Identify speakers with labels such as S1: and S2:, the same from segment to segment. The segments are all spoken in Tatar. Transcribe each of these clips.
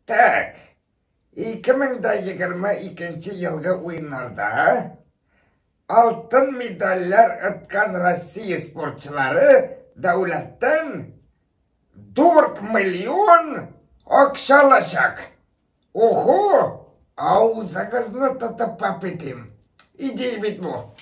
S1: Так, 2022 елгы уеннарда алтын медальләр откан Россия спортчылары дәүләттән 4 миллион акча алачак. Ого! Авызыгызны тотып папитим. Идея бит бу.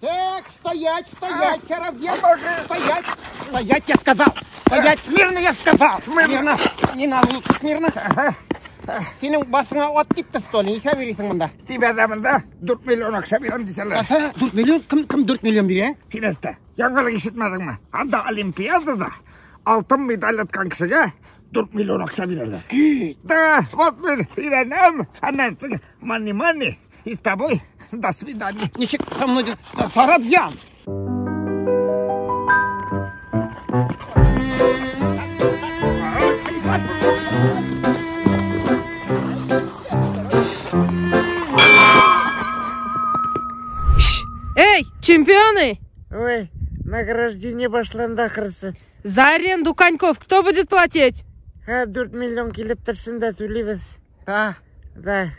S2: Так, стоять, стоять, Сарафьян, стоять, стоять, я сказал, стоять, смирно, я сказал, смирно, не надо, смирно. Синең башыңа ат типте, что ли, ничә бирәсең монда?
S1: Тибә дә монда 4 миллион акча бирәм дисәләр.
S2: 4 миллион? Кем, кем 4 миллион бирә?
S1: Син әстә, яңалык ишетмәдеңме? Анда Олимпиадада алтын медаль откан кешегә 4 миллион акча бирәләр. Да, вот мин өйрәнәм, аннан соң мани-мани, и с тобой до свидания.
S2: Ничек со мной? Сарабьян!
S3: Эй, чемпионы!
S1: Ой, награждение башланды ахрысы.
S3: За аренду коньков кто будет платить?
S1: Ха, 4 миллион килеп торсын да түлибез. Да, да.